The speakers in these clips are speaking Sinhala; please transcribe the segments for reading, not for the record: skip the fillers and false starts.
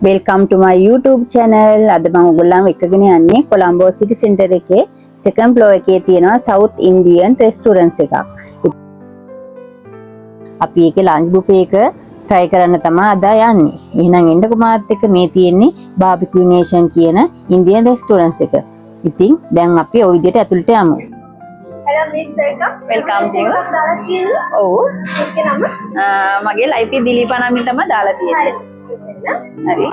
Welcome to my YouTube channel. අද මම ඔයගොල්ලන්ව එක්කගෙන යන්නේ කොළඹ සිටි සෙන්ටර් එකේ සෙකන්ඩ් ෆ්ලෝර් එකේ තියෙනවා සවුත් ඉන්දියන් රෙස්ටෝරන්ට්ස් එකක්. අපි ඒකේ ලන්ච් බුෆේ එක try කරන්න තමයි අද යන්නේ. එහෙනම් එන්නකෝ මාත් එක්ක. මේ තියෙන්නේ බාබිකියු නේෂන් කියන ඉන්දියන් රෙස්ටෝරන්ට්ස් එක. ඉතින් දැන් අපි ඔය විදිහට ඇතුළට යමු. Hello miss, welcome. Welcome to you. දාලා තියෙන්නේ. ඔව්. මිස්ගේ නම? මගේ ලයිෆේ දිලීපා නමින් තමයි දාලා හරි තියෙන්නේ. මිස්, එන්න. හරි.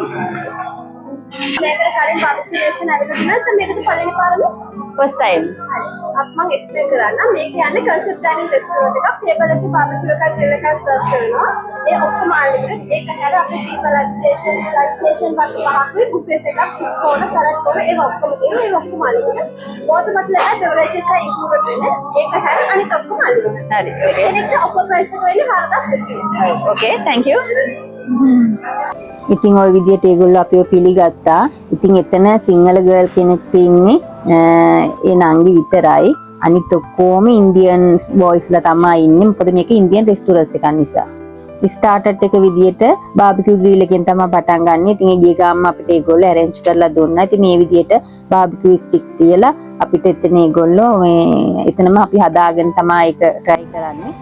මේකට කලින් බාබිකියු නේෂන් ඇවිල්ලා තියෙනවද? නැත්නම් මේකද පළවෙනි පාර මිස්? First time. හරි. අපි මං එක්ස්ප්ලেইন කරන්න. මේක යන්නේ කන්සෙප්ට් ඩයිනින් රෙස්ටෝරන්ට් එකක්. ටේබල් එකේ බාබිකියු එකක්, ග්‍රිල් එකක් සර්ව් කරනවා. ඒ ඔක්කොම අන්ලිමිටඩ්. ඒක හැර අපේ pizza live station, live station වගේ පහකුයි බුෆේ එකක්, සුප් කෝනර්, සලාඩ් කෝනර් ඒවා ඔක්කොම තියෙනවා. ඒවා ඔක්කොම අන්ලිමිටඩ්. වෝටර් බොටල් එකයි බෙවරේජ් එකයි ඉන්ක්ලූඩඩ් වෙන්නේ. ඒක හැර අනිත් ඔක්කොම අන්ලිමිටඩ්. හරි. ඕකේ. එනෙක්ට ඔෆර් ප්‍රයිස් එක වෙන්නේ 4200. ඕකේ, thank you. ඉතින් ඔය විදිහට ඒගොල්ලෝ අපිව පිළිගත්තා. ඉතින් එතන සිංහල ගර්ල් කෙනෙක් ඉන්නේ ඒ නංගි විතරයි. අනිත් ඔක්කොම ඉන්දියන් බොයිස්ලා තමයි ඉන්නේ. මොකද මේක ඉන්දියන් රෙස්ටෝරන්ට් එකක් නිසා. ස්ටාර්ටර් එක විදිහට බාබිකියු ග්‍රිල් එකෙන් තමයි පටන් ගන්න. ඉතින් ඒ ගිය ගාම අපිට ඒගොල්ලෝ ඇරේන්ජ් කරලා දුන්නා. ඉතින් මේ විදිහට බාබිකියු ස්ටික් තියලා අපිට එතන ඒගොල්ලෝ මේ එතනම අපි හදාගෙන තමයි ඒක try කරන්නේ.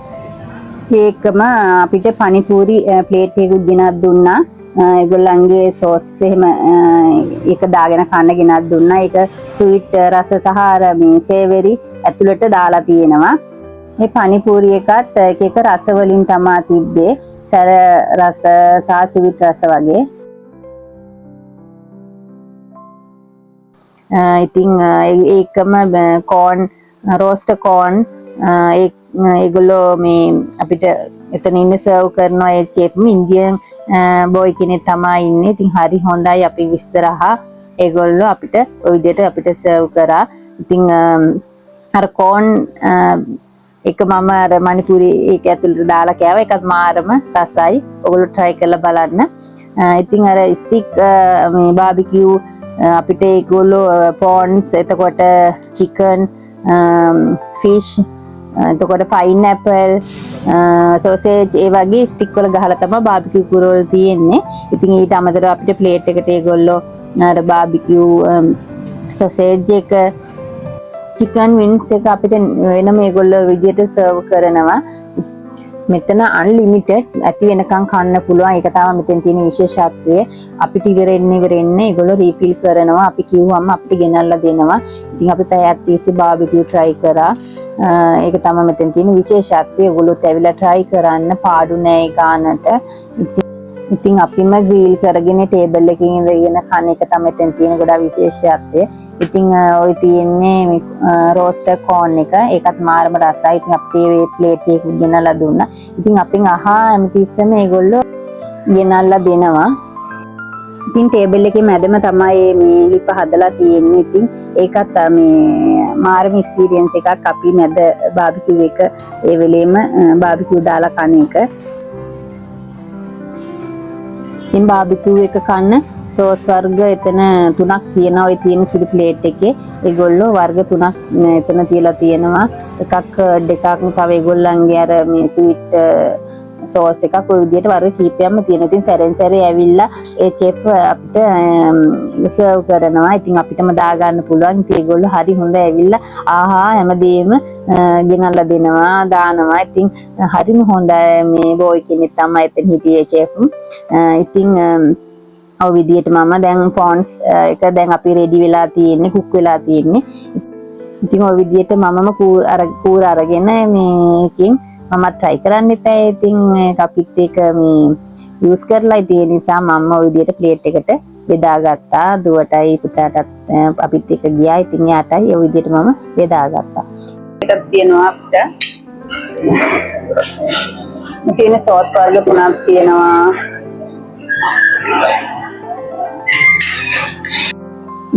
ඒකම අපිට පනිපූරි ප්ලේට් එකකුත් ගෙනත් දුන්නා. ඒගොල්ලන්ගේ සෝස් එහෙම ඒක දාගෙන කන්න ගෙනත් දුන්නා. ඒක ස්වීට් රස සහ අර මේ සේවරි ඇතුළට දාලා තියෙනවා. මේ පනිපූරි එකත් එක එක රස වලින් තමා තිබ්බේ. සැර රස සහ ස්වීට් රස වගේ. ඉතින් ඒකම කෝන්, රෝස්ට් කෝන් ඒ ඒගොල්ලෝ මේ අපිට එතන ඉන්න සර්ව් කරනවා. ඒ චෙෆ්ම ඉන්දියන් බෝයි කෙනෙක් තමයි ඉන්නේ. ඉතින් හරි හොඳයි, අපි විස්තර අහා ඒගොල්ලෝ අපිට ඔය විදිහට අපිට සර්ව් කරා. ඉතින් අර කෝන් එක මම අර මණිපුරි ඒක ඇතුළට දාලා කෑවා. ඒකත් මාරම රසයි. ඔයගොල්ලෝ try කරලා බලන්න. ඉතින් අර ස්ටික් මේ බාබිකියු අපිට ඒගොල්ලෝ පෝන්ස්, එතකොට චිකන්, ෆිෂ්, එතකොට පයින්ඇපල්, සෝසේජ් ඒ වගේ ස්ටික් වල ගහලා තමයි බාබිකියු කුරවල් තියෙන්නේ. ඉතින් ඊට අමතරව අපිට ප්ලේට් එකට ඒගොල්ලෝ අර බාබිකියු සෝසේජ් එක, චිකන් වින්ස් එක අපිට වෙනම ඒගොල්ලෝ විදියට සර්ව් කරනවා. මෙතන අන්ලිමිටඩ්, ඇති වෙනකන් කන්න පුළුවන්. ඒක තමයි මෙතන තියෙන විශේෂත්වය. අපිට ඉවර වෙන්න ඒගොල්ලෝ රීෆිල් කරනවා. අපි කිව්වම අපිට ගෙනල්ලා දෙනවා. ඉතින් අපි පැයක් තිස්සේ බාබිකියු try කරා. ඒක තමයි මෙතන තියෙන විශේෂත්වය. ඒගොල්ලොත් ඇවිල්ලා try කරන්න, පාඩු නෑ ඒ ගානට. ඉතින් අපිම ග්‍රිල් කරගෙන ටේබල් එකේ ඉඳගෙන කන එක තමයි මෙතන තියෙන ගොඩාක් විශේෂත්වය. ඉතින් ඔය තියෙන්නේ මේ රෝස්ටර් කෝන් එක. ඒකත් මාරම රසයි. ඉතින් අපිට මේ ප්ලේට් එකක් ගෙනල්ලා දුන්නා. ඉතින් අපෙන් අහා හැමතිස්සෙම ඒගොල්ලෝ ගෙනල්ලා දෙනවා. ඉතින් ටේබල් එකේ මැදම තමයි මේ ලිප හදලා තියෙන්නේ. ඉතින් ඒකත් මේ මාරම එක්ස්පීරියන්ස් එකක්, අපි මැද බාබිකියු එක ඒ වෙලේම බාබිකියු දාලා කන එක. ඉතින් බාබිකියු එක කන්න සෝස් වර්ග එතන තුනක් තියෙනවා. ඔය තියෙන සුදු ප්ලේට් එකේ ඒගොල්ලෝ වර්ග තුනක් එතන තියලා තියෙනවා. එකක් කර්ඩ් එකක්, තව ඒගොල්ලන්ගේ අර මේ ස්වීට් සෝස් එකක්, ඔය විදිහට වර්ග කීපයක්ම තියෙනවා. ඉතින් සැරෙන් සැරේ ඇවිල්ලා ඒ චෙෆ් අපිට සර්ව් කරනවා. ඉතින් අපිටම දාගන්න පුළුවන්. ඉතින් ඒගොල්ලෝ හරි හොඳ, ඇවිල්ලා ආහා හැමදේම ගෙනල්ලා දෙනවා, දානවා. ඉතින් හරිම හොඳයි. මේ බෝයි කෙනෙක් තමයි එතන හිටියේ චෙෆ්. ඉතින් ඔය විදිහට මම දැන් පොන්ස් එක දැන් අපි රෙඩි වෙලා තියෙන්නේ, කුක් වෙලා තියෙන්නේ. ඉතින් ඔය විදිහට මමම කූර් අර කූර අරගෙන මේකෙන් මමත් try කරන්න එපා. ඉතින් ඒක අපිත් ඒක මේ යූස් කරලා, ඉතින් ඒ නිසා මම ඔය විදිහට ප්ලේට් එකට බෙදාගත්තා. දුවටයි පුතාටත් අපිත් එක්ක ගියා. ඉතින් එයාටයි ඔය විදිහට මම බෙදාගත්තා. එකක් තියෙනවා අපිට. මේ තියෙන සෝස් වර්ග තුනක් තියෙනවා.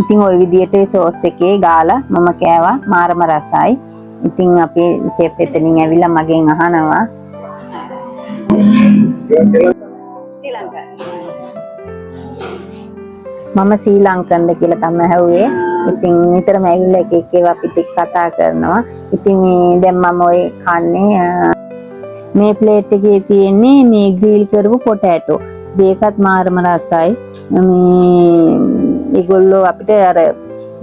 ඉතින් ඔය විදිහට සෝස් එකේ ගාලා මම කෑවා, මාරම රසයි. ඉතින් අපේ චෙෆ් එතනින් ඇවිල්ලා මගෙන් අහනවා. ශ්‍රී ලංකා. මම ශ්‍රී ලංකන්ද කියලා තමයි ඇහුවේ. ඉතින් නිතරම ඇවිල්ලා එක එක ඒවා අපිත් එක්ක කතා කරනවා. ඉතින් මේ දැන් මම ඔය කන්නේ මේ ප්ලේට් එකේ තියෙන්නේ මේ ග්‍රිල් කරපු පොටෑටෝ. ඒකත් මාරම රසයි. මේ ඒගොල්ලෝ අපිට අර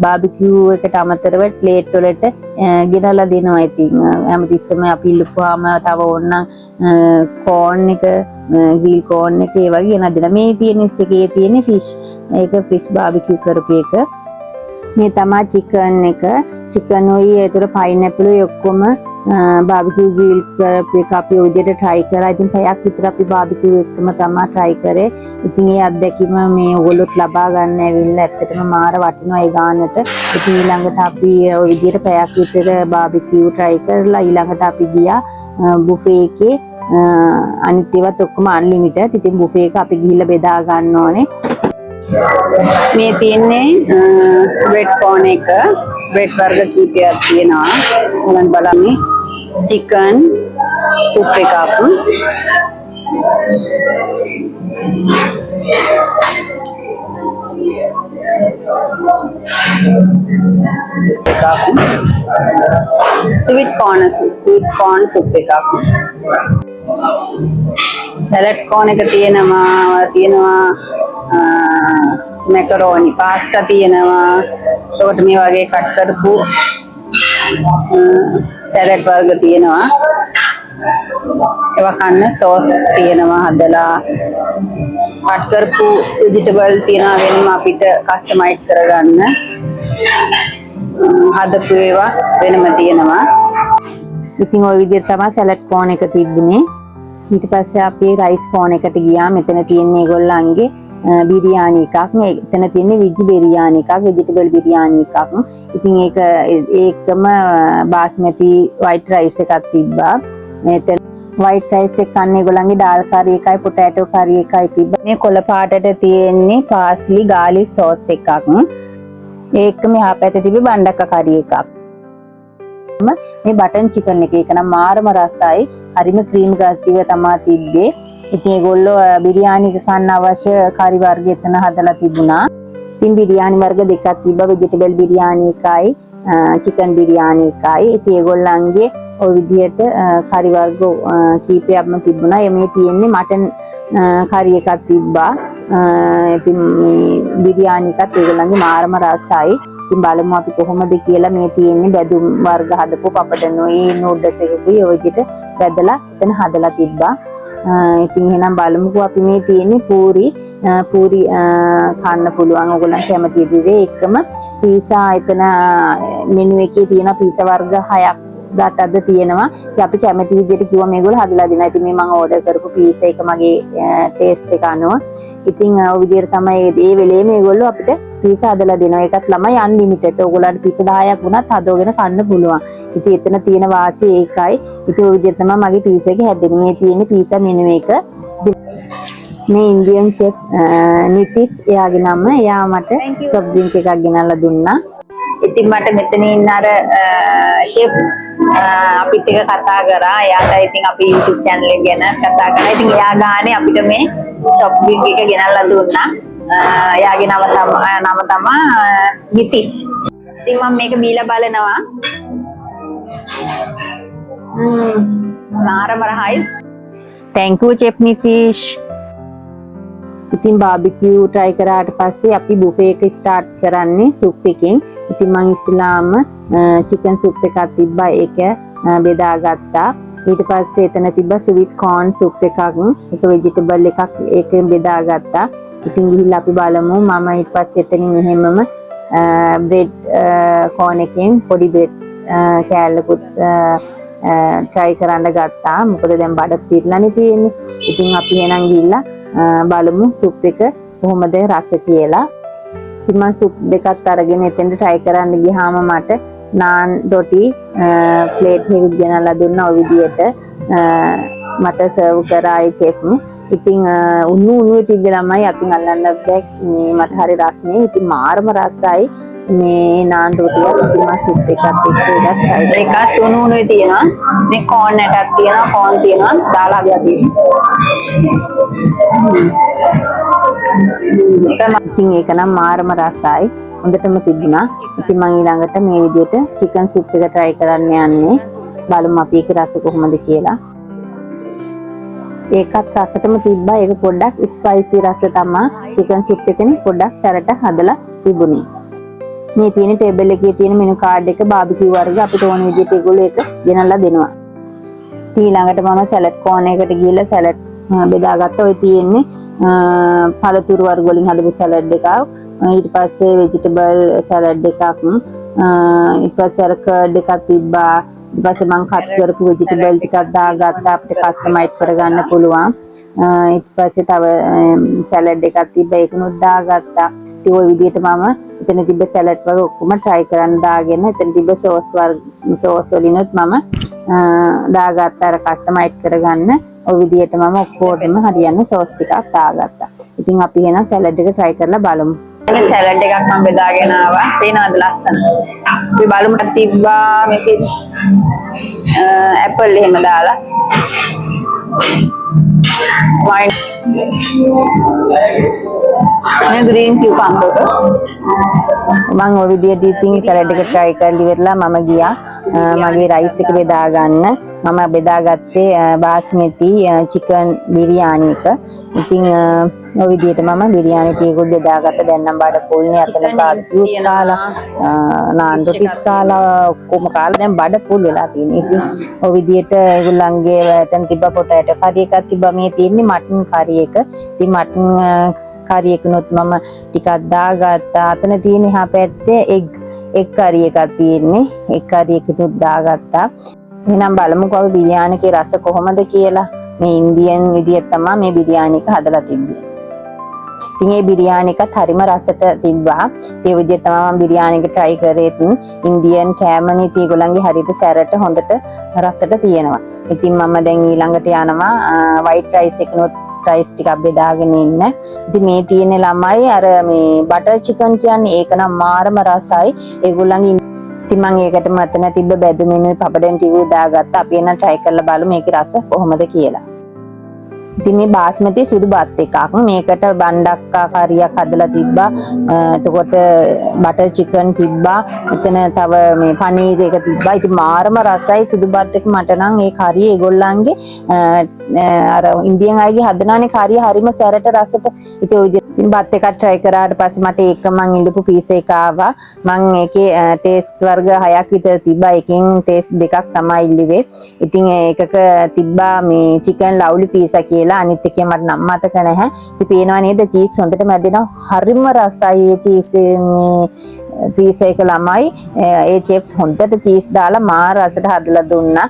බාබිකියු එකට අමතරව ප්ලේට් වලට ගෙනල්ලා දෙනවා. ඉතින් හැමතිස්සෙම අපි ඉල්ලුවාම තව ඕනනම් කෝන් එක, ග්‍රිල් කෝන් එක ඒ වගේ ගෙනත් දෙනවා. මේ තියෙන ස්ටික් එකේ තියෙන ෆිෂ්, ඒක ෆිෂ් බාබිකියු කරපු එක. මේ තමා චිකන් එක. චිකන් උයි ඒතර පයිනැපල් උයි ඔක්කොම බාබිකියු ග්‍රිල් කරපු එක අපි ඔය විදිහට try කරා. ඉතින් පැයක් විතර අපි බාබිකියු එක්කම තමා try කරේ. ඉතින් ඒ අත්දැකීම මේ ඔයගොල්ලොත් ලබා ගන්න ඇවිල්ලා ඇත්තටම මාර වටිනවා ඒ ගානට. ඉතින් ඊළඟට අපි ඔය විදිහට පැයක් විතර බාබිකියු try කරලා ඊළඟට අපි ගියා බුෆේ එකේ. අනිත් ඒවාත් ඔක්කොම අන්ලිමිටඩ්. ඉතින් බුෆේ එක අපි ගිහිල්ලා බෙදා ගන්න ඕනේ. මේ තියෙන්නේ බ්‍රෙඩ් කෝන් එක. බ්‍රෙඩ් වර්ග කීපයක් තියෙනවා. බලන්න බලන්නේ චිකන් සුප් එකක්. එකක් ස්වීට් කෝන් සුප් එකක්. සැලඩ් කෝන් එක තියෙනවා. තියෙනවා මැකරෝනි පාස්තා තියෙනවා. එතකොට මේ වගේ කට් කරපු සැලඩ් වර්ග තියෙනවා. ඒවා කන්න සෝස් තියෙනවා හදලා. කට් කරපු වෙජිටබල් තියෙනවා වෙනම අපිට කස්ටමයිස් කරගන්න. හදපු ඒවා වෙනම තියෙනවා. ඉතින් ඔය විදිහට තමයි සැලඩ් කෝන් එක තිබුණේ. ඊට පස්සේ අපි රයිස් කෝන් එකට ගියා. මෙතන තියෙන්නේ ඒගොල්ලන්ගේ බිරියානි එකක්. මේ එතන තියෙන්නේ වෙජ් බිරියානි එකක්, වෙජිටබල් බිරියානි එකක්. ඉතින් ඒක ඒකම බාස්මති වයිට් රයිස් එකක් තිබ්බා. මෙතන වයිට් රයිස් එක කන්නේ ඒගොල්ලන්ගේ ඩාල් කරි එකයි පොටෑටෝ කරි එකයි තිබ්බා. මේ කොළ පාටට තියෙන්නේ පාස්ලි ගාලික් සෝස් එකක්. ඒකම එහා පැත්තේ තිබ්බේ බණ්ඩක්ක කරි එකක්. මේ බටන් චිකන් එක, ඒක නම් මාරම රසයි. හරිම ක්‍රීම් ගතිය තමා තිබ්බේ. ඉතින් ඒගොල්ලෝ බිරියානි එක කන්න අවශ්‍ය කරි වර්ග එතන හදලා තිබුණා. ඉතින් බිරියානි වර්ග දෙකක් තිබ්බා. වෙජිටබල් බිරියානි එකයි චිකන් බිරියානි එකයි. ඉතින් ඒගොල්ලන්ගේ ඔය විදිහට කරි වර්ග කීපයක්ම තිබුණා. මේ තියෙන්නේ මටන් කරි එකක් තිබ්බා. ඉතින් මේ බිරියානි එකත් ඒගොල්ලන්ගේ මාරම රසයි. ඉතින් බලමු අපි කොහොමද කියලා. මේ තියෙන්නේ බැදුම් වර්ග හදපු පපඩනුයි නූඩ්ල්ස් එකකුයි ඔය විදිහට බැදලා එතන හදලා තිබ්බා. ඉතින් එහෙනම් බලමුකෝ අපි. මේ තියෙන්නේ පූරි. පූරි කන්න පුළුවන් ඔයගොල්ලන් කැමති විදිහට. ඒකම පීසා එතන මෙනු එකේ තියෙන පීසා වර්ග 6ක් අටක්ද තියෙනවා. ඉතින් අපි කැමති විදිහට කිව්වා මේගොල්ලෝ හදලා දෙනවා. ඉතින් මේ මම ඕඩර් කරපු පීසා එක මගේ ටේස්ට් එක අනුව. ඉතින් ඔය විදිහට තමයි ඒ වෙලේම මේගොල්ලෝ අපිට පීසා හදලා දෙනවා. ඒකත් ළමයි අන්ලිමිටඩ්. ඔයගොල්ලන්ට පීසා 10ක් වුණත් හදවගෙන කන්න පුළුවන්. ඉතින් එතන තියෙන වාසිය ඒකයි. ඉතින් ඔය විදිහට තමයි මගේ පීසා එක හැදෙන්නේ. මේ තියෙන්නේ පීසා මෙනු එක. මේ ඉන්දියන් චෙෆ් නිතිස් එයාගේ නම. එයා මට සොෆ්ට් ඩ්‍රින්ක් එකක් ගෙනල්ලා දුන්නා. ඉතින් මට මෙතන ඉන්න අර ෂෙෆ් අපිත් එක්ක කතා කරා. එයාට ඉතින් අපි YouTube channel එක ගැන කතා කරා. ඉතින් එයා ගානේ අපිට මේ සොෆ්ට් ඩ්‍රින්ක් එක ගෙනල්ලා දුන්නා. එයාගේ නම තමා නිතිස්. ඉතින් මම මේක බීලා බලනවා. මාරම රහයි. Thank you, Chef Nitish. ඉතින් බාබිකියු try කරාට පස්සේ අපි බුෆේ එක ස්ටාර්ට් කරන්නේ සුප් එකෙන්. ඉතින් මං ඉස්සෙල්ලාම චිකන් සුප් එකක් තිබ්බා, ඒක බෙදාගත්තා. ඊට පස්සේ එතන තිබ්බා ස්වීට් කෝන් සුප් එකක්. ඒක වෙජිටබල් එකක්, ඒක බෙදාගත්තා. ඉතින් ගිහිල්ලා අපි බලමු. මම ඊට පස්සේ එතනින් එහෙමම බ්‍රෙඩ් කෝන් එකෙන් පොඩි බ්‍රෙඩ් කෑල්ලකුත් try කරන්න ගත්තා. මොකද දැන් බඩ පිරලානේ තියෙන්නේ. ඉතින් අපි එහෙනම් ගිහිල්ලා බලමු සුප් එක කොහොමද රස කියලා. ඉතින් මං සුප් දෙකත් අරගෙන එතෙන්ට try කරන්න ගියාම මට නාන් රොටි ප්ලේට් එකක් ගෙනල්ලා දුන්නා. ඔය විදියට මට සර්ව් කරා ඒ චෙෆ්. ඉතින් උණු උණුවේ තිබ්බ ළමයි, අතින් අල්ලන්න බෑ. මේ මට හරි රස්නේ. ඉතින් මාරම රසයි මේ නාන් රොටියක්. ඉතින් මං සුප් එකත් එක්ක ඒකත් try කරා. ඒකත් උණු උණුවේ තියෙනවා. මේ කෝන් ඇටක් තියෙනවා, කෝන් තියෙනවා, දාලා හදලා තියෙනවා. ඒක ඉතින් ඒක නම් මාරම රසයි. හොඳටම තිබුණා. ඉතින් මං ඊළඟට මේ විදිහට චිකන් සුප් එක try කරන්න යන්නේ. බලමු අපි ඒකේ රස කොහොමද කියලා. ඒකත් රසටම තිබ්බා. ඒක පොඩ්ඩක් ස්පයිසි රස තමා චිකන් සුප් එකනේ පොඩ්ඩක් සැරට හදලා තිබුණේ. මේ තියෙන ටේබල් එකේ තියෙන මෙනු කාඩ් එක බාබිකියු වර්ග අපිට ඕන විදිහට ඒගොල්ලෝ ඒක ගෙනල්ලා දෙනවා. ඊළඟට මම සැලඩ් කෝනර් එකට ගිහිල්ලා සැලඩ් බෙදාගත්තා. ඔය තියෙන්නේ පළතුරු වර්ග වලින් හදපු සැලඩ් එකක්. ඊට පස්සේ වෙජිටබල් සැලඩ් එකක්. ඊට පස්සේ අර කර්ඩ් එකක් තිබ්බා. ඊට පස්සේ මං කට් කරපු වෙජිටබල් ටිකක් දාගත්තා. අපිට කස්ටමයිස් කරගන්න පුළුවන්. ඊට පස්සේ තව සැලඩ් එකක් තිබ්බා. ඒකනුත් දාගත්තා. ඉතින් ඔය විදිහට මම එතන තිබ්බ සැලඩ් වර්ග ඔක්කොම try කරන්න දාගෙන එතන තිබ්බ සෝස් වර්ග සෝස් වලිනුත් මම දාගත්තා අර කස්ටමයිස් කරගන්න. ඔය විදිහට මම ඔක්කොටම හරියන්න සෝස් ටිකක් දාගත්තා. ඉතින් අපි එහෙනම් සැලඩ් එක try කරලා බලමු. සැලඩ් එකක් මම බෙදාගෙන ආවා. පේනවද ලස්සන? අපි බලමු තිබ්බා මේකේ ඇපල් එහෙම දාලා. වයින් මේ ග්‍රීන් කියුකම්බර් එක. මං ඔය විදිහට ඉතින් සැලඩ් එක try කරලා ඉවරලා මම ගියා මගේ රයිස් එක බෙදා ගන්න. මම බෙදාගත්තේ බාස්මති චිකන් බිරියානි එක. ඉතින් ඔය විදිහට මම බිරියානි ටිකකුත් බෙදාගත්තා. දැන් නම් බඩ ෆුල්නේ. අතන බාබිකියුත් කාලා, නාන් රොටිත් කාලා, ඔක්කොම කාලා දැන් බඩ ෆුල් වෙලා තියෙන්නේ. ඉතින් ඔය විදිහට ඒගොල්ලන්ගේ එතන තිබ්බ පොටෑටෝ කරි එකක් තිබ්බා. මේ තියෙන්නේ මටන් කරි එක. ඉතින් මටන් කරි එකනොත් මම ටිකක් දාගත්තා. අතන තියෙන එහා පැත්තේ එග් එග් කරි එකක් තියෙන්නේ. එග් කරි එකකුත් දාගත්තා. එහෙනම් බලමුකෝ අපි බිරියානි එකේ රස කොහොමද කියලා. මේ ඉන්දියන් විදියට තමයි මේ බිරියානි එක හදලා තිබ්බේ. ඉතින් ඒ බිරියානි එකත් හරිම රසට තිබ්බා. ඒ විදිහට තමයි මම බිරියානි එක try කරේත්. ඉන්දියන් කෑමනේ ඉතින් ඒගොල්ලන්ගේ හරියට සැරට හොඳට රසට තියෙනවා. ඉතින් මම දැන් ඊළඟට යනවා වයිට් රයිස් එකනොත් රයිස් ටිකක් බෙදාගෙන ඉන්න. ඉතින් මේ තියෙන ළමයි අර මේ බටර් චිකන් කියන්නේ ඒක නම් මාරම රසයි. ඒගොල්ලන්ගේ ඉතින් මං ඒකට මතන තිබ්බ බැදුමිනුයි පපඩම් ටිකුයි දාගත්තා. අපි එන්න try කරලා බලමු මේකේ රස කොහොමද කියලා. ඉතින් මේ බාස්මති සුදු බත් එකක්. මේකට බණ්ඩක්කා කරියක් හදලා තිබ්බා. එතකොට බටර් චිකන් තිබ්බා. එතන තව මේ පනීර් එක තිබ්බා. ඉතින් මාරම රසයි සුදු බත් එක. මට නම් ඒ කරිය ඒගොල්ලන්ගේ අර ඉන්දියන් අයගේ හදනානේ කරිය හරිම සැරට රසට. ඉතින් ඔය විදිහට ඉතින් බත් එකක් try කරාට පස්සේ මට ඒක මං ඉල්ලපු පීස් එක ආවා. මං ඒකේ ටේස්ට් වර්ග හයක් විතර තිබ්බා. එකෙන් ටේස්ට් දෙකක් තමයි ඉල්ලුවේ. ඉතින් ඒකක තිබ්බා මේ චිකන් ලව්ලි පීසා කියලා. අනිත් එකේ මට නම් මතක නැහැ. ඉතින් පේනවා නේද චීස් හොඳට මැදෙනවා. හරිම රසයි ඒ චීස් මේ පීසා එක ළමයි. ඒ චෙෆ්ස් හොඳට චීස් දාලා මාර රසට හදලා දුන්නා.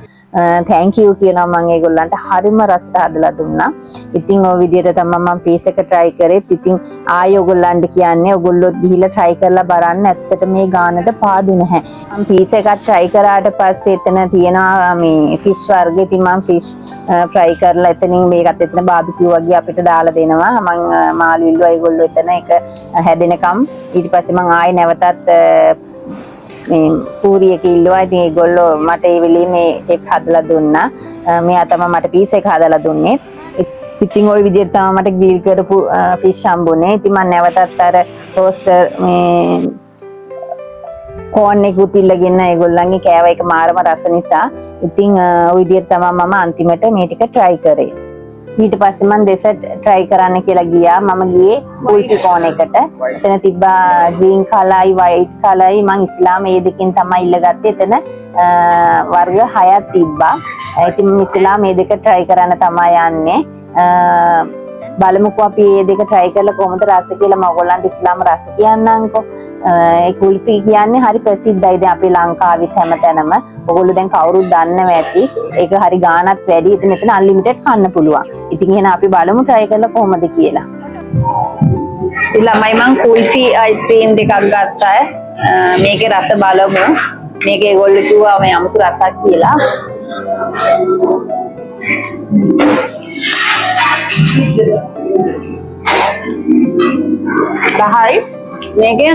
Thank you කියනවා මං ඒගොල්ලන්ට. හරිම රසට හදලා දුන්නා. ඉතින් ඔය විදිහට තමයි මං පීස් එක try කරෙත්. ඉතින් ආයෙ ඔයගොල්ලන්ට කියන්නේ ඔයගොල්ලොත් ගිහිල්ලා try කරලා බලන්න. ඇත්තට මේ ගානට පාඩු නැහැ. මං පීස් එකක් try කරාට පස්සේ එතන තියෙනවා මේ ෆිෂ් වර්ග. ඉතින් මං ෆිෂ් ෆ්‍රයි කරලා එතනින් මේකත් එතන බාබිකියු වගේ අපිට දාලා දෙනවා. මං මාළු ඉල්ලුවා ඒගොල්ලෝ එතන ඒක හැදෙනකම්. ඊට පස්සේ මං ආයෙ නැවතත් මේ පූරි එක ඉල්ලුවා. ඉතින් ඒගොල්ලෝ මට ඒ වෙලේ මේ චෙෆ් හදලා දුන්නා. මෙයා තමයි මට පීස් එක හදලා දුන්නේ. ඉතින් ඔය විදිහට තමයි මට ග්‍රිල් කරපු ෆිෂ් හම්බුනේ. ඉතින් මං නැවතත් අර රෝස්ටර් මේ කෝන් එකකුත් ඉල්ලගෙන ඒගොල්ලන්ගේ කෑව එක මාරම රස නිසා. ඉතින් ඔය විදිහට තමයි මම අන්තිමට මේ ටික try කරේ. ඊට පස්සේ මං ඩෙසර්ට් try කරන්න කියලා ගියා. මම ගියේ කුල්ෆි කෝන් එකට. එතන තිබ්බා ග්‍රීන් කලර්යි වයිට් කලර්යි. මං ඉස්ලාම මේ දෙකෙන් තමයි ඉල්ලගත්තේ. එතන වර්ග හයක් තිබ්බා. ඉතින් මම ඉස්ලාම මේ දෙක try කරන්න තමයි යන්නේ. බලමුකෝ අපි මේ දෙක try කරලා කොහොමද රස කියලා. මම ඔයගොල්ලන්ට ඉස්ලාම රස කියන්නම්කෝ. ඒ කුල්ෆි කියන්නේ හරි ප්‍රසිද්ධයි දැන් අපේ ලංකාවෙත් හැමතැනම. ඔයගොල්ලෝ දැන් කවුරුත් දන්නව ඇති. ඒක හරි ගාණත් වැඩි. ඉතින් මෙතන අන්ලිමිටඩ් කන්න පුළුවන්. ඉතින් එහෙනම් අපි බලමු try කරලා කොහොමද කියලා. ඉතින් ළමයි මං කුල්ෆි අයිස්ක්‍රීම් දෙකක් ගත්තා. මේකේ රස බලමු. මේක ඒගොල්ලෝ කිව්වා මේ අමුතු රසක් කියලා. රහයි. මේකේ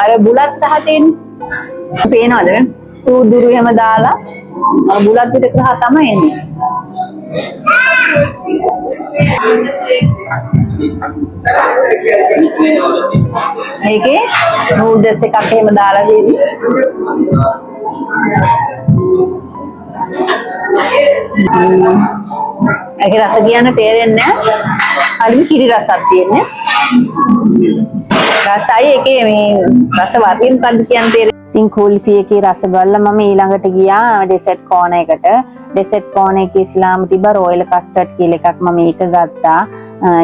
අර බුලත් රහ තියෙන්නේ. පේනවද මේ? සූදුරු එහෙම දාලා අර බුලත් පිටක රහ තමයි එන්නේ. මේකේ නූඩල්ස් එකක් එහෙම දාලා තියෙන්නේ. ඒකේ රස කියන්න තේරෙන්නේ නැහැ. හරිම කිරි රසක් තියෙන්නේ. රසයි ඒකේ. මේ රස වර්ගය මොකද්ද කියන්න තේරෙන්නේ. ඉතින් කුල්ෆි එකේ රස බලලා මම ඊළඟට ගියා ඩෙසර්ට් කෝනර් එකට. ඩෙසර්ට් කෝනර් එකේ ඉස්ලාම තිබ්බ රොයල් කස්ටඩ් කියලා එකක්. මම ඒක ගත්තා.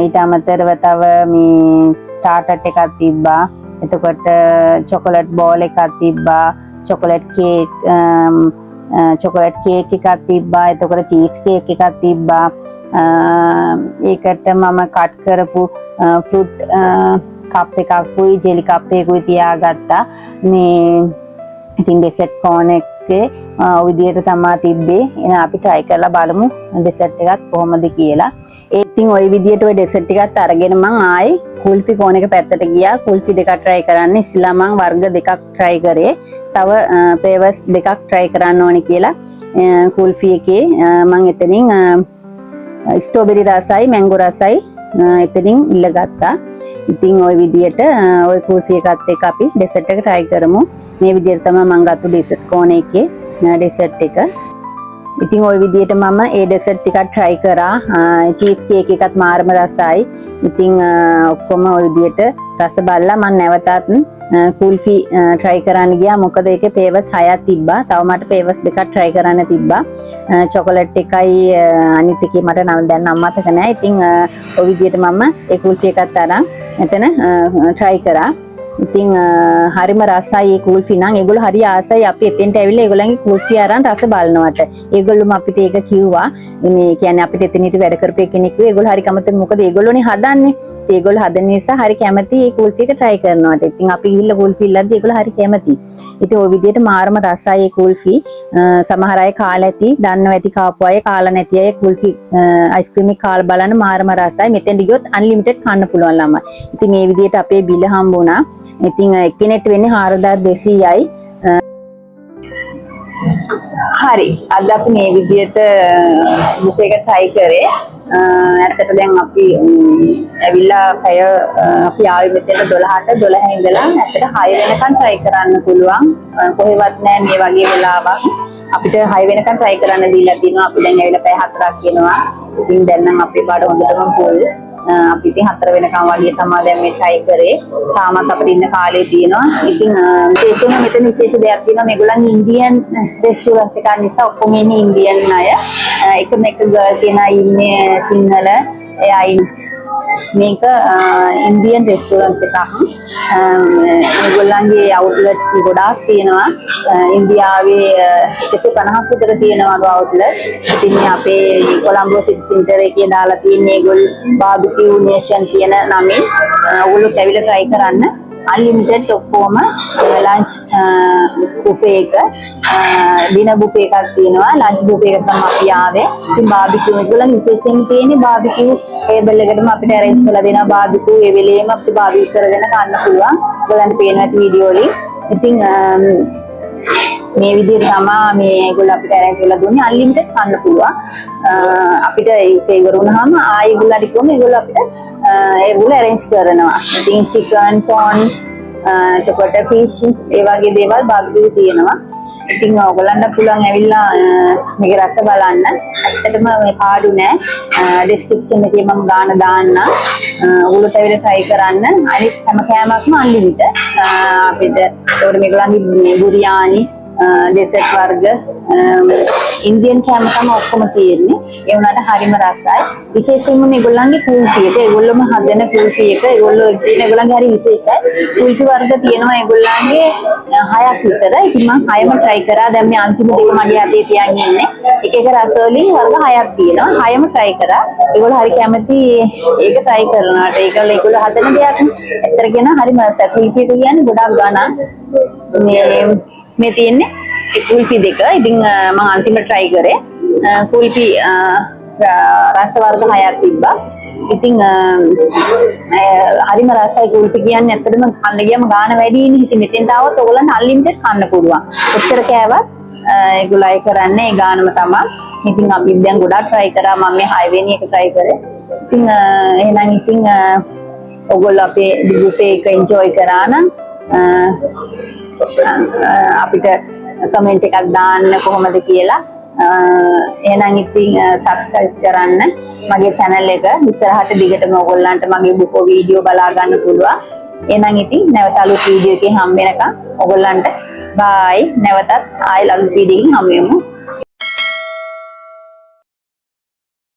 ඊට අමතරව තව මේ ටාට් එකක් තිබ්බා. එතකොට චොකලට් බෝල් එකක් තිබ්බා. චොකලට් කේක් එකක් තිබ්බා. එතකොට චීස් කේක් එකක් තිබ්බා. ඒකට මම කට් කරපු ෆෘට් කප් එකකුයි ජෙලි කප් එකකුයි තියාගත්තා. මේ ඉතින් ඩෙසර්ට් කෝනර් එකේ ඔය විදිහට තමා තිබ්බේ. එහෙනම් අපි try කරලා බලමු ඩෙසර්ට් එකත් කොහොමද කියලා. ඒ ඉතින් ඔය විදිහට ඔය ඩෙසර්ට් ටිකත් අරගෙන මං ආයේ කුල්ෆි කෝනර් එක පැත්තට ගියා. කුල්ෆි දෙකක් try කරන්න. ඉස්සෙල්ලා මං වර්ග දෙකක් try කරේ. තව ෆ්ලේවර්ස් දෙකක් try කරන්න ඕනේ කියලා කුල්ෆි එකේ මං එතනින් ස්ට්‍රෝබෙරි රසයි මැංගෝ රසයි එතනින් ඉල්ලගත්තා. ඉතින් ඔය විදියට ඔය කුල්ෆි එකත් එක්ක අපි ඩෙසර්ට් එක try කරමු. මේ විදියට තමයි මං ගත්තු ඩෙසර්ට් කෝනර් එකේ ඩෙසර්ට් එක. ඉතින් ඔය විදියට මම ඒ ඩෙසර්ට් ටිකක් try කරා. චීස් කේක් එකත් මාරම රසයි. ඉතින් ඔක්කොම ඔය විදියට රස බලලා මං නැවතත් කුල්ෆි try කරන්න ගියා. මොකද ඒකේ ෆ්ලේවර්ස් හයක් තිබ්බා. තව මට ෆ්ලේවර්ස් දෙකක් try කරන්න තිබ්බා. චොකලට් එකයි අනිත් එකේ මට නම් දැන් නම් මතක නෑ. ඉතින් ඔය විදියට මම ඒ කුල්ෆි එකත් අරන් එතන try කරා. ඉතින් හරිම රසයි ඒ කුල්ෆි නම්. ඒගොල්ලෝ හරි ආසයි අපි එතෙන්ට ඇවිල්ලා ඒගොල්ලන්ගේ කුල්ෆි අරන් රස බලනවට. ඒගොල්ලොම අපිට ඒක කිව්වා. මේ කියන්නේ අපිට එතන හිටි වැඩ කරපු කෙනෙක් කිව්වා ඒගොල්ලෝ හරි කැමති, මොකද ඒගොල්ලෝනේ හදන්නේ. ඉතින් ඒගොල්ලෝ හදන නිසා හරි කැමති ඒ කුල්ෆි එක try කරනවට. ඉතින් අපි ගිහිල්ලා කුල්ෆි ඉල්ලද්දි ඒගොල්ලෝ හරි කැමති. ඉතින් ඔය විදිහට මාරම රසයි ඒ කුල්ෆි. සමහර අය කාලා ඇති, දන්නව ඇති කාපු අය, කාලා නැති අය කුල්ෆි අයිස්ක්‍රීම් එක කාලා බලන්න, මාරම රසයි. මෙතෙන්ට ගියොත් අන්ලිමිටඩ් කන්න පුළුවන් ළමයි. ඉතින් මේ විදිහට අපේ බිල හම්බුණා. ඉතින් එක්කෙනෙක්ට වෙන්නේ 4200යි. හරි, අද අපි මේ විදියට බුෆේ එක try කරේ. ඇත්තට දැන් අපි ඇවිල්ලා පැය අපි ආවේ මෙතන 12ට. 12 ඉඳලා ඇත්තට 6 වෙනකන් try කරන්න පුළුවන්. කොහෙවත් නෑ මේ වගේ වෙලාවක්. අපිට 6 වෙනකන් try කරන්න දීලා තිනවා. අපි දැන් ඇවිල්ලා පැය 4ක් වෙනවා. ඉතින් දැන් නම් අපේ බඩ හොඳටම ෆුල්. අපි ඉතින් 4 වෙනකන් වගේ තමයි දැන් මේ try කරේ. තාමත් අපිට ඉන්න කාලේ තියෙනවා. ඉතින් විශේෂයෙන්ම මෙතන විශේෂ දෙයක් තියෙනවා. මේගොල්ලන් ඉන්දියන් රෙස්ටෝරන්ට්ස් එකක් නිසා ඔක්කොම ඉන්නේ ඉන්දියන් අය. එකම එක ගර්ල් කෙනා ඉන්නේ සිංහල. එයා ඉන්නේ මේක ඉන්දියන් රෙස්ටෝරන්ට් එකක්. මේගොල්ලන්ගේ අවුට්ලට් ගොඩාක් තියෙනවා. ඉන්දියාවේ 150ක් විතර තියෙනවා අවුට්ලට්. ඉතින් මේ අපේ කොළඹ සිටි සෙන්ටර් එකේ දාලා තියෙන මේගොල්ලෝ බාබිකියු නේෂන් කියන නමින්. ඔයගොල්ලොත් ඇවිල්ලා try කරන්න. අන්ලිමිටඩ් ඔක්කොම ලන්ච් බුෆේ එක, ඩිනර් බුෆේ එකක් තියෙනවා. ලන්ච් බුෆේ එක තමයි අපි ආවේ. ඉතින් බාබිකියු ඒගොල්ලන් විශේෂයෙන් තියෙන්නේ බාබිකියු ටේබල් එකටම අපිට ඇරේන්ජ් කරලා දෙනවා. බාබිකියු ඒ වෙලේම අපිට බාබිකියු කරගෙන කන්න පුළුවන්. ඔයගොල්ලන්ට පේනවා ඇති වීඩියෝ වලින්. ඉතින් මේ විදිහට තමා මේ ඒගොල්ලෝ අපිට ඇරේන්ජ් කරලා දුන්නේ. අන්ලිමිටඩ් කන්න පුළුවන්. අපිට ඒක ඉවර වුණාම ආයෙ ඒගොල්ලන්ට කිව්වම ඒගොල්ලෝ අපිට ඒගොල්ලෝ ඇරේන්ජ් කරනවා. ඉතින් චිකන්, ප්‍රෝන්ස්, එතකොට ෆිෂ් ඒ වගේ දේවල් බාබිකියු තියෙනවා. ඉතින් ඔයගොල්ලන්ට පුළුවන් ඇවිල්ලා මේක රස බලන්න. ඇත්තටම මේ පාඩු නෑ. ඩිස්ක්‍රිප්ෂන් එකේ මම ගාන දාන්නම්. ඔයගොල්ලොත් ඇවිල්ලා try කරන්න. අනිත් හැම කෑමක්ම අන්ලිමිටඩ්. අපිට ඒකට මේගොල්ලන්ගේ මේ බුරියානි, ඩෙසර්ට් වර්ග, ඉන්දියන් කෑම තමයි ඔක්කොම තියෙන්නේ. ඒ වුණාට හරිම රසයි. විශේෂයෙන්ම මේගොල්ලන්ගේ කුල්ෆි එක, ඒගොල්ලොම හදන කුල්ෆි එක, ඒගොල්ලෝ කියන ඒගොල්ලන්ගේ හරි විශේෂයි. කුල්ෆි වර්ග තියෙනවා ඒගොල්ලන්ගේ හයක් විතර. ඉතින් මං හයම try කරා. දැන් මේ අන්තිම දෙක මගේ අතේ තියන් ඉන්නේ. එක එක රස වලින් වර්ග හයක් තියෙනවා. හයම try කරා. ඒගොල්ලෝ හරි කැමති ඒක try කරනවාට. ඒගොල්ලෝ ඒගොල්ලෝ හදන දෙයක් ඇත්තට කියනවා හරිම රසයි. කුල්ෆි එක කියන්නේ ගොඩාක් ගණන්. මේ මේ තියෙන්නේ ඒ කුල්ෆි දෙක. ඉතින් මං අන්තිමට try කරේ. කුල්ෆි රස වර්ග හයක් තිබ්බා. ඉතින් අ, අ, හරිම රසයි. කුල්ෆි කියන්නේ ඇත්තටම කන්න ගියම ගාන වැඩිනේ. ඉතින් මෙතෙන්ට ආවොත් ඔයගොල්ලන්ට අන්ලිමිටඩ් කන්න පුළුවන්. කොච්චර කෑවත් ඒගොල්ලෝ අය කරන්නේ ඒ ගානම තමයි. ඉතින් අපි දැන් ගොඩාක් try කරා. මම මේ 6 වෙනි එක try කරේ. ඉතින් එහෙනම් ඉතින් ඔයගොල්ලෝ අපේ බුෆේ එක එන්ජොයි කරා නම් අ, අ, අපිට කමෙන්ට් එකක් දාන්න කොහොමද කියලා. එහෙනම් ඉතින් සබ්ස්ක්‍රයිබ් කරන්න මගේ channel එක. ඉස්සරහට දිගටම ඔයගොල්ලන්ට මගේ බොහෝ වීඩියෝ බලා ගන්න පුළුවන්. එහෙනම් ඉතින් නැවත අලුත් වීඩියෝ එකකින් හම්බ වෙනකම් ඔයගොල්ලන්ට බායි. නැවතත් ආයෙ අලුත් වීඩියෝ එකකින් හමු වෙමු.